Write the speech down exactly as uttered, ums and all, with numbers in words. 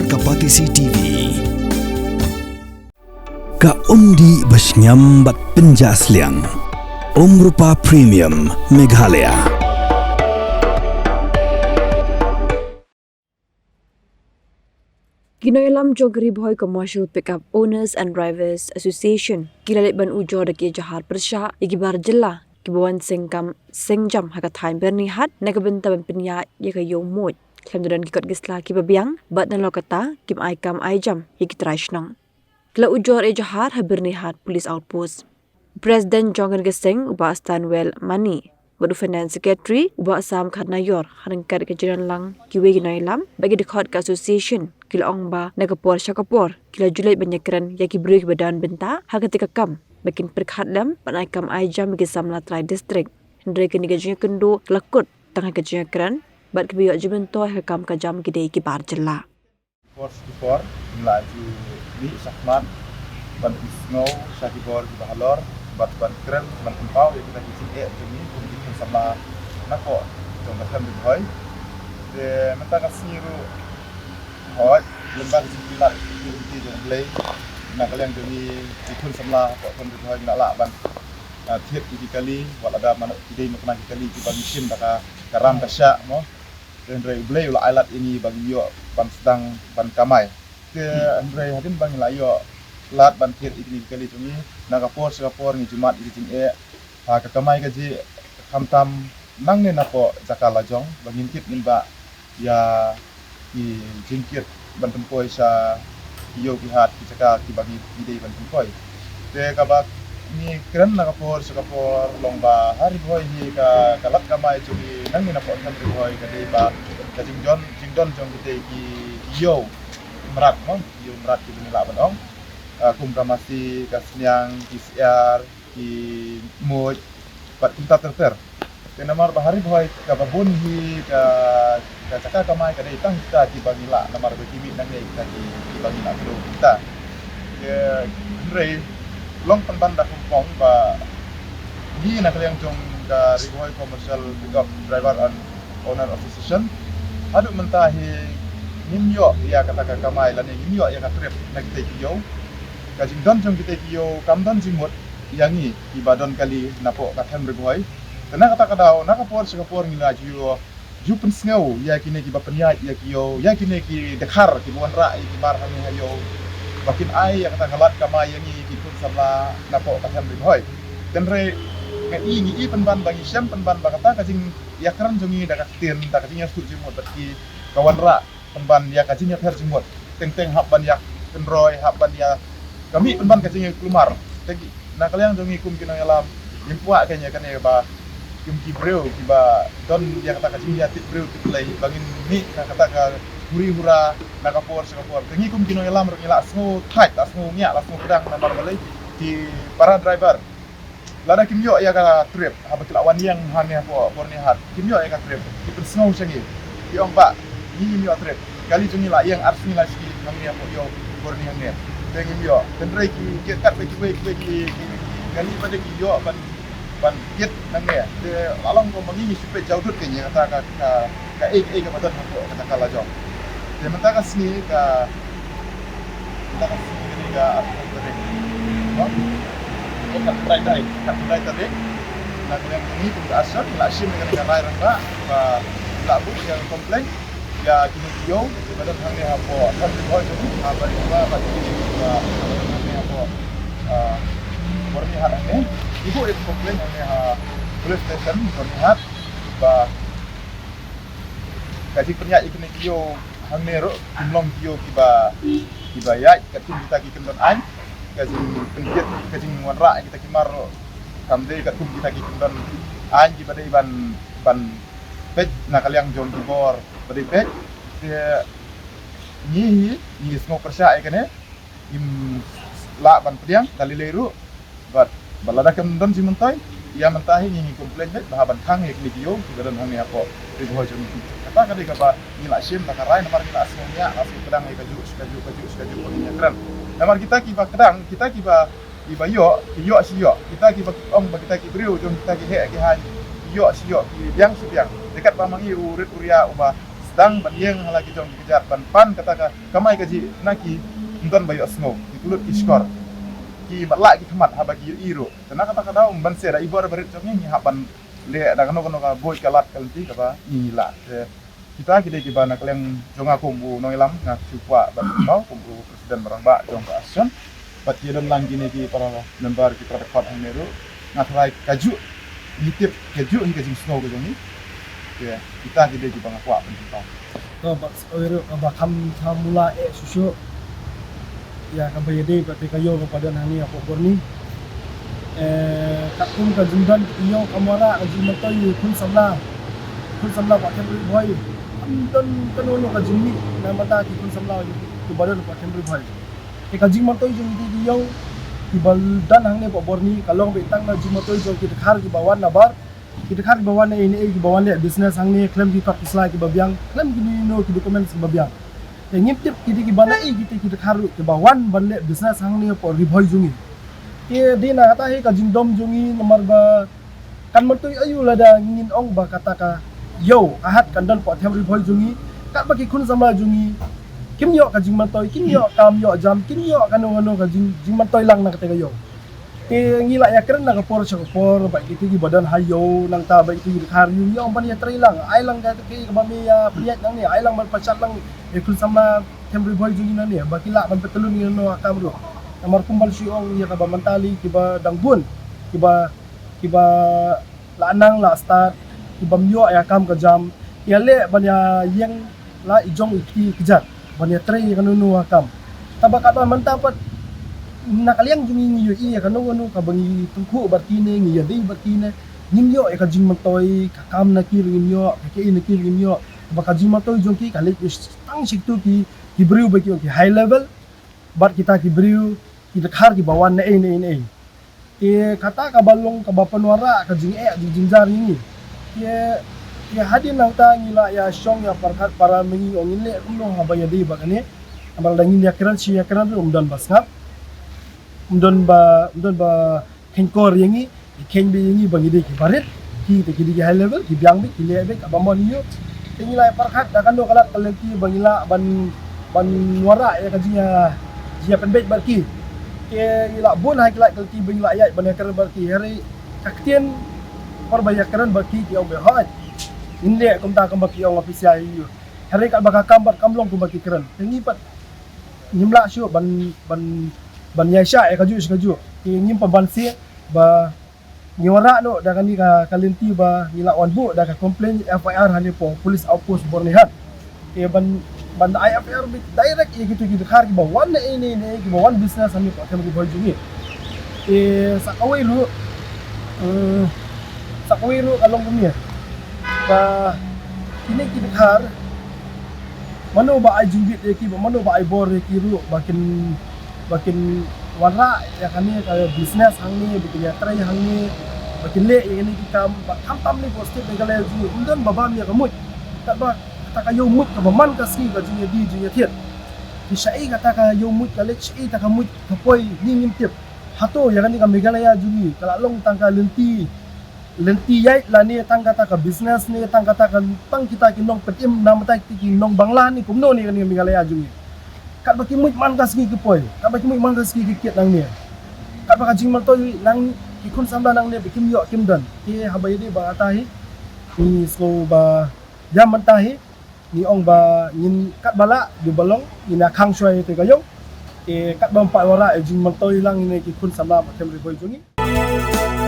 Ka Batesi T V. Ka umdih ba shngiam bad pynjah sliang. Umrupa Premium Meghalaya. Ki nongïalam jong ka Ri Bhoi Commercial Pickup Owners and Drivers Association ki la leit ban ujor da ki ejahar pyrshah ïa ki bar jylla kiba wan seng kam seng jam ha ka thaiñ Byrnihat na ka bynta ban pynïaid ïa ka ïew muid. Khlem da don ki kot ki sla kiba biang bad nalor kata kim ai kam ai jam ïa ki trai shnong. Ki la ujor ejahar ha Byrnihat Police Outpost. President jong kane ka seng u Bah Stanwell Mani bad u Finance Secretary u Bah Sam Kharnaior, ha ryngkat ka jingdon lang kiwei ki nongïalam bad ki dkhot ka association, ki la ong ba na ka por sha ka por ki la ju leit ban ïakren ïa ki briew kiba don bynta ha kata ka kam ba kin pyrkhat lem ban ai kam ai jam ïa ki samla trai district. Hynrei kane ka jingïakynduh ka la kut tang ha ka jingïakren bad kiba ïoh jingmyntoi ha ka kam ka jam ki dei ki bar jylla. Por sha ki por ngi la ju mih shakhmat ban pynsngew sha ki bor kiba halor bad ban kren ban pynpaw ïa kita ki jingeh jong ngi kum ki khun samla napoh jong ka them Ri Bhoi. Te mynta ka sngi ruh, hooid, lem bad ka jingpyllait ki lynti jong U Blei, na ka liang jong ngi ki khun samla hapoh them Ri Bhoi ngi la lah ban, ah, thied ïa ki kali, wat lada mano ki dei mano ki kali kiba ngi shim da ka, ka ram ka shah mo. Hynrei U Blei u la ai lad ïa ngi ba ngin ïoh ban sdang ban kamai. Te hynrei hadien ba ngi la ïoh lad ban thied ïa kine ki kali jong ngi, na ka por sha ka por ngi ju mad ïa ki jingeh ha ka kamai kajih, khamtam nangne napoh jaka lajong ba ngin kit ngin bah ïa ki jingkit ban pynpoi sha ki ïew ki hat ki jaka kiba ngi dei ban pynpoi. Te kaba ngi kren na ka por sha ka por long ba ha Ri Bhoi hi ka, ka lad kamai jong ngi nangne napoh them Ri Bhoi ka dei ba ka jingdon, jingdon jong kitei ki ïew mrad mo, ïew mrad kiba ngi lah ban ong. Ah, kum ka masi, ka sniang, ki syiar, ki muid bad kumta ter ter. Te namar ba ha Ri Bhoi kaba bun hi ka, ka jaka kamai ka dei tang kita kiba ngi lah, namar ba ki mih nangne kita ki, kiba ngi lah kdew kita. Te hynrei long pynban da kumkong ba ngi na ka liang jong ka Ri Bhoi Commercial Pickup Driver and Owner Association haduh mynta hi ngim ïoh ïa kata ka kamai lane ngim ïoh ïa ka trip na kitei ki ïew. Ka jingdon jong kitei ki ïew kam don jingmut ïa ngi kiba don kali napoh ka them Ri Bhoi. Te na kata ka daw, na ka por sha ka por ngi la ju, ju pynsngew ïa kine kiba pynïaid ïa ki ïew, ïa kine ki dkhar kiba wanrah ïa ki bar hangne ha ïew, ba kin ai ïa kata ka lad kamai ïa ngi ki khun samla napoh ka them Ri Bhoi. Hynrei ngi i, ngi i pynban ba ngi shem pynban ba kata ka jingïakren jong ngi da ka ktien, da ka jingïasuk jingmut bad ki ka wanrah pynban ïa ka jingïapher jingmut. Teng teng hap ban ïakynroi, hap ban ïa ka mih pynban ka jingïakulmar. Te ki, na ka liang jong ngi kum ki nongïalam, ngim kwah kein ïa kane ba kum ki briew kiba don ïa kata ka jingïatip briew tip Blei ba ngin mih na kata ka huri hura na ka por sha ka por. Te ngi kum ki nongïalam ruh ngi la sngew thait, la sngew ngiah, la sngew kdang namar balei ki para driver lada kim ïoh ïa ka trip, haba ki la wan ïeng hangne hapoh Byrnihat, kim ïoh ïa ka trip, ki pynsngew sha ngi. Ki ong ba ngi ngim ïoh trip. Kali jong ngi la ïeng ar sngi lai sngi hangne hapoh ïew Byrnihat hangne. Te ngim ïoh. Hynrei ki, ki kat ba kiwei kiwei ki, ki, ki kali ba dei ki ïoh ban, ban kit nangne. Te la long kumba ngi ngi shu peit jaw dud kein ïa kata ka, ka, kaei kaei kaba don hapoh kata ka lajong. Te mynta ka sngi ka, mynta ka sngi ka dei ka arphew tarik. Mo? Oh, khatkhyndai tarik. Khatkhyndai tarik. Na ka liang jong ngi kum ka association ngi la shim ïa kane ka rai rangbah ba la buh ïa ka complaint ïa kine ki ïew kiba don hangne hapoh, ha Ri Bhoi jong ngi, ha Byrnihat, ba kine kiba don hangne hapoh, ah, Byrnihat hangne. Ngi buh ïa ka complaint hangne ha police station Byrnihat ba ka jingpynïaid ïa kine ki ïew hangne ruh kim long ki ïew kiba, kiba ïaid katkum kita ki kyndon aiñ. Ka jingpynkit, ka jingwanrah ïa kita ki mar ruh kam dei katkum kita ki kyndon aiñ kiba dei ban, ban peit na ka liang jong ki bor ba dei peit. Te ngi hi ngi sngew pyrshah ïa kane. Ngim lah ban pdiang da lei lei ruh. Bad ba lada kam don jingmyntoi, ïa mynta hi ngi ngi complain beit ba hap ban khang ïa kine ki ïew kiba don hangne hapoh Ri Bhoi jong ngi. Kata ka dei kaba ngi la shim da ka rai namar ngi la sngew ngiah, la sngew kdang ïa kajuh shi kajuh, kajuh shi kajuh ba ngi ïakren. Namar kita kiba kdang, kita kiba, kiba ïoh, ki ïoh shi ïoh. Kita kiba ong ba kita ki briew jong kita ki heh ki haiñ, ki ïoh shi ïoh, ki biang shi biang. Te katba ma ngi u rit u riah uba Tang ban ïeng ha la ki jong ki kjat ban pan kata ka kamai kajih na ki, ym don ba ïohsngew, ki klut ki shkor, ki matlah ki khmat haba ki ïohi ruh. Te na kata ka daw ban sdang da i bor barit jong ngi, ngi hap ban leh da kano kano ka buit ka lad ka lynti kaba ngi lah. Te kita ki dei kiba na ka liang jong nga kum u nongïalam, nga shu kwah ban kynmaw kum u president ba rangbah jong ka association. Bad ki don lang kine ki para member, ki para dkhot hangne ruh, nga tharai kajuh ngi tip, kajuh hi ka jingsngew ka jong ngi. Te kita ki dei kiba nga kwah ban kynmaw. To, bad sa kawei ruh kaba kham, kham mula eh shuh shuh ïa kaba ïadei bad ka ïew kaba don hangne hapoh Borni. Eh, katkum ka jingdon ka ïew, ka mura, ka jingmyntoi khun samla, khun samla Pohthem Ri Bhoi, kam don kano kano ka jingmih na bynta ki khun samla kiba don Pohthem Ri Bhoi. Te ka jingmyntoi jong ki ïew kiba don hangne hapoh Borni ka long beit tang ka jingmyntoi jong ki dkhar kiba wan nabar, ki dkhar kiba wan naei naei, kiba wan leh business hangne, khlem ki kot ki sla kiba biang, khlem kino kino ki documents kiba biang. Te ngim tip kita kiba naei kita ki dkhar ruh kiba wan ban leh business hangne hapoh Ri Bhoi jong ngi. Te dei na kata hi ka jingdom jong ngi namar ba kan myntoi aïu lada ngin ong ba kata ka ïew ka hat kan don Pohthem Ri Bhoi jong ngi, katba ki khun samla jong ngi kim ïoh ka jingmyntoi, kim ïoh kam ïoh jam, kim ïoh kano kano ka jing, jingmyntoi lang na kata ka ïew. Te ngi la ïakren na ka por sha ka por bad kita kiba don ha ïew, nangta bad kita ki dkhar, ïa ong ban ïatrei lang, ai lang kata kaba me ïa pynïaid nangne, ai lang ban pachat lang ïa khun samla Pohthem Ri Bhoi jong ngi nangne ba ki lah ban pyntylun ïa kano ka kam ruh. Namar kumba shu ong ïa kaba mynta lei kiba dang bun kiba, kiba la nang la stad, kibym ïoh ïa kam ka jam, ïa leh ban ïa ïeng la i jong i kti i kjat ban ïatrei ïa kano kano ka kam. Tangba katba mynta pat na ka liang jong ngi ngi ïohi ïa kano kano kaba ngi tyngkhuh bad kine, ngi ïadei bad kine, ngim ïoh ïa ka jingmyntoi, ka kam na ki ruh ngim ïoh, ka kiei na ki ruh ngim ïoh. Ba ka jingmyntoi jong ki ka leit tang shi kito ki, ki briew ba ki ong ki high level bad kita ki briew, ki dkhar kiba wan naei naei naei. Te kata kaba long kaba pynwanrah ka jingeh jingjynjar ïa ngi. Te, te hadien nangta ngi la ïa shong ïa pyrkhat para ma ngi ong ngin leh kumno haba ïadei bad kane. Namar lada ngin ïakren shi ïakren ruh ym don ba sngap, ym don ba, ym don ba kheiñ kor ïa ngi, ki kheiñ beit ïa ngi ba ngi dei kiba rit, ki te ki dei ki high level, ki biang beit, ki leh beit kaba mon ïa u. Te ngi la ïa pyrkhat da kano ka lad ka lynti ba ngi lah ban, ban wanrah ïa ka jingïa, jingïapynbeit bad ki. Te ngi la bun ha ki lad ka lynti ba ngi la ïaid ban ïakren bad ki. Hynrei ka ktien por ba ïakren bad ki, ki ong ba hooid, ngin leh kumta kumba ki ong, phi sngewthuh ïa u. Hynrei katba ka kam pat kam long kumba ki kren. Te ngi pat ngim lah shuh ban, ban, ban ïaishah ïa kajuh shi kajuh. Te ngim pat ban sngewthuh ba ngi wanrah noh da kane ka, ka lynti ba ngi la wan buh da ka complaint, F I R, hangne hapoh Police Outpost Byrnihat. Te ban, ban ai F I R beit direct ïa kito ki dkhar kiba wan naei naei naei, kiba wan business hangne hapoh Pohthem Ri Bhoi jong ngi. Te sa kawei ruh, eh, sa kawei ruh ka long kumne ba kine ki dkhar, mano ba ai jingbit ïa ki, ba mano ba ai bor ïa ki ruh ba kin, ba kin wanrah ïa kane ka business hangne, ba kin ïatrei hangne, ba kin leh ïa kine ki kam, ba khamtam ne hapoh state Meghalaya jong ngi ym don ba bam ïa ka muid. Katba kata ka ïew muid kaba man ka sngi ka jingïadie jingïathied. Te shaei kata ka ïew muid ka leit, shaei kata ka muid ka poi, ngi ngim tip. Hato ïa kane ka Meghalaya jong ngi ka la long tang ka lynti, lynti ïaid lane tang kata ka business ne tang kata ka, tang kita ki nongpynim, namar kita ki nongbangla ne kumno ne kane ka Meghalaya jong ngi. Katba ki muid man ka sngi ki poi, katba ki muid man ka sngi ki kit nangne. Katba ka jingmyntoi nang ki khun samla nangne ba kim ïoh kim don. Te haba ïadei bad kata hi, ngi sngew ba ïa mynta hi ngi ong ba ngin katba lah, ïa ba long ngin ïa khang shuwa ïa kata ka ïew. Te katba ym pat wanrah ïa jingmyntoi lang ïa kine ki khun samla Pohthem Ri Bhoi jong ngi.